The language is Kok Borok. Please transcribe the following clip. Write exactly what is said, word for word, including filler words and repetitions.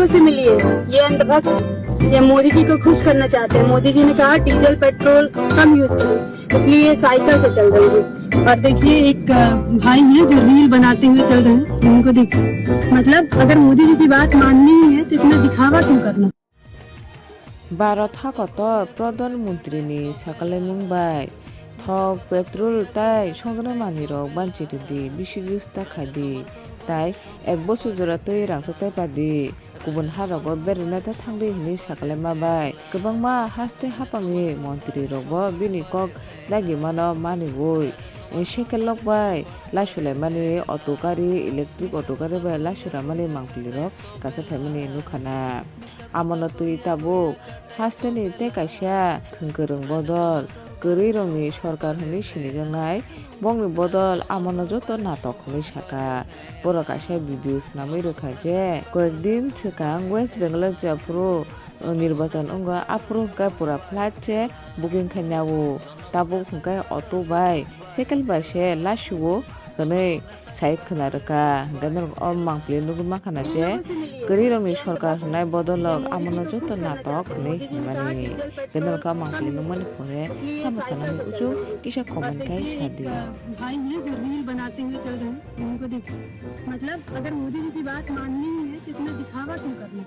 से मिली है, ये अंधभक्त, ये मोदी जी को खुश करना चाहते हैं। मोदी जी ने कहा डीजल पेट्रोल कम यूज़ करो, इसलिए ये साइकिल से चल रही है। और देखिए, एक भाई है जो रील बनाते हुए चल रहे हैं, उनको देखिए। मतलब, अगर मोदी जी की बात माननी ही है तो इतना दिखावा क्यों करना? Bharat hakotor Pradhan Mantri ni sakalaimung bai thok, petrol tai songjaknai manwirok banchi rwdi, bisi use ta khaidi, tai ek bochor jora twi rangchak tai padi. Kubun harogo beraina ta thangdi hwnwi sakalaima bai kwbangma haste haphangni montrirokbo bini kok dagimano maniwi, sekel lok bai laisulaimani auto gari, electric auto gari bai laisuramani mangpilirok kaisa phaimani nukhana. Amono twi tabuk hasteni tei kaisa thwngkwrwng bodol, kwrwirokni sorkar hwnwi sinijaknai, bongni bodol amono joto natok hwnwi saka. Borok kaisa video swnamwi rwkha je, koyek din swkang West Bengal o jephuru nirbachan wngo, aphuru hwnkhe pura flight se booking khainao. Tabuk hwnkhe auto bai, cycle bai se laisuo hwnwi sai khwna rwkha. Hwnkhe norok o mangpili nugwi mankha na je, kwrwirokni sorkar hwnai bodolrok amono joto natok hwnwi hwnmani. Hwnkhe norok o mangpili nukmani pore tamo sanani uchu kisa comment khai sadi. भाई हैं जो रील बनाते हुए चल रहे हैं, उनको देखो। मतलब, अगर मोदी जी की बात माननी ही है तो इतना दिखावा क्यों करना?